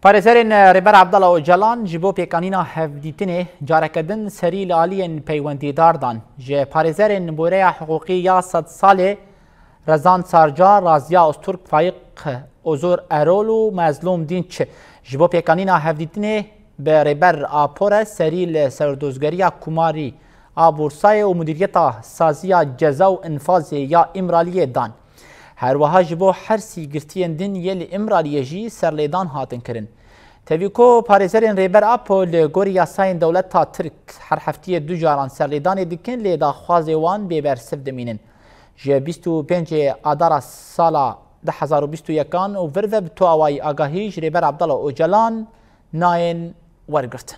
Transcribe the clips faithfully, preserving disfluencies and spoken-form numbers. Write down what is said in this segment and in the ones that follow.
Parêzerên Rêber Abdullah Ocalan ji bo pêkanîna hevdîtinê careke din serî li aliyên peywendîdar dan. Ji parêzerên Boreya Hiqûqî ya Sed Salê Rezan Sarca, Raziya Ozturk, Faîq Ozor Erol û Mezlûm Dînç ji bo pêkanîna hevdîtinê bi Rêber Apo re serî li Serdozgeriya Komarî a Bursayê û Mudîriyeta Saziya Ceza û Infazê ya Îmraliyê dan. Her wiha ji bo her sî girtiyên din yê li Îmraliyê jî serlêdan hatin kirin. Tevî ku parêzerên Rêber Apo li gorî yasayên dewleta Tirk her heftiyê du caran serlêdanê dikin, lê daxwazê wan bê bersiv dimînin. Ji bîst û pêncê Adara sala du hezar û bîst û yekan û vir ve bi tu awayî agahî ji Rêber Abdullah Ocalan nayên wergirtin.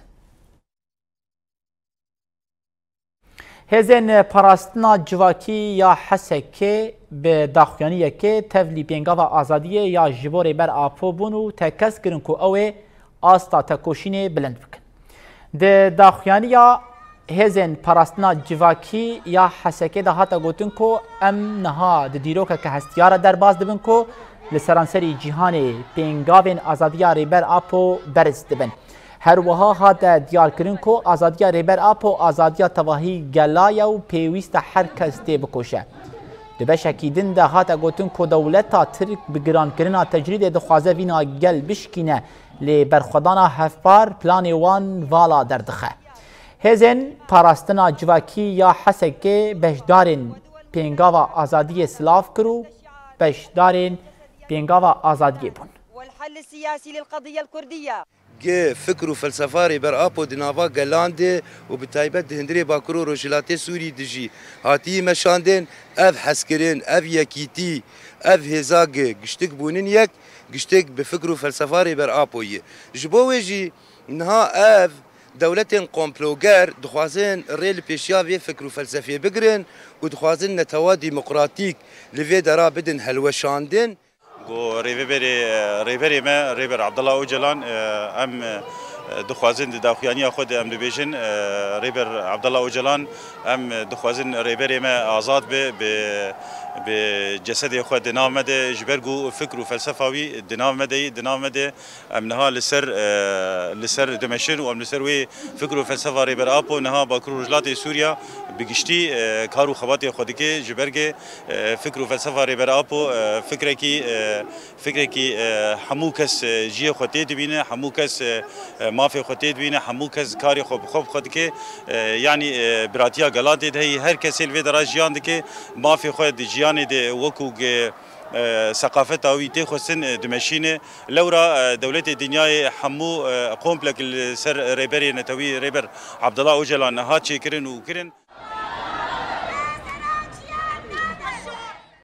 Hêzên Parastina Civakî ya H S K bi daxuyaniyekê tevlî pêngava azadiyê ya ji bo Rêber Apo bûn û tekez kirin ku ew ê asta tekoşînê bilind bikin. Di daxuyaniya Hêzên Parastina Civakî ya H S K de hate gotin ku em niha di dîrokeke hestiyar re derbas dibin ku li seranserî cîhanê pêngavên azadiya Rêber Apo berz dibin. Her wiha hate diyarkirin ku azadiya Rêber Apo azadiya tevahî gela ye û pêwîst e her kes tê bikoşe. Di beşekî din de hate gotin ku dewleta Tirk bi girankirina tecrîdê dixwaze vîna gel bişkîne, lê berxwedana hevpar planê wan vala derdixe. Hêzên Parastina Civakî ya H S K beşdarên pêngava azadiyê silav kir û beşdarên pêngava azadiyê bûn. والحل السياسي للقضية الكردية. Gi fikr û felsefa Rêber Apo di nava gelan de û bi taybet di hundirê Bakur û Rojhilatê Sûrî de jî hatiyî meşandin, ev hezkirin, ev yekîtî, ev hêza gi giştik bûnin yek, giştik bi fikr û felsefa Rêber Apo ye. Ji bo wê jî niha ev dewletên komploger dixwazin rê li pêşiya vê fikr û felsefê bigirin û dixwazin netewa demokratîk li vê dera bidin helweşandin. Go rêveberê, rêberê me, Rêber Abdullah Ocalan, e, em, e, dixwazin di daxuyaniya xwe de em dibêjin, e, Rêber Abdullah Ocalan, em dixwazin rêberê me azad be, bi, bi cesedê xwe di nav me de, ji ber ku fikr û felsefa wî di nav me de, di nav me de, em niha li ser, e, li ser dimeşin û em li ser wê fikr û felsefa Rêber Apo niha Bakur û Rojhilatê Sûriya bi giştî, e, kar û xebatê xwe dike, ji ber ku e, fikr û felsefa Rêber Apo, e, fikrekî, e, fikrekî, e, hemû kes, e, cihê xwe tê dibîne, hemû kes, e, e, mafê xwe tê dibîne, hemû kes karê xwe bi xwe bi xwe dike. E, yanî, e, biratiya gelan tê de heyî, her kesê li vê dera jiyan dike, mafê xwe di jiyanê de wekû ge, e, seqafeta wî tê xwestin, e, dimeşîne. Lewra, e, dewletê dinyayê hemû, e, komplek li ser rêberê netewî Rêber Abdullah Ocalan hat çêkirin û kirin.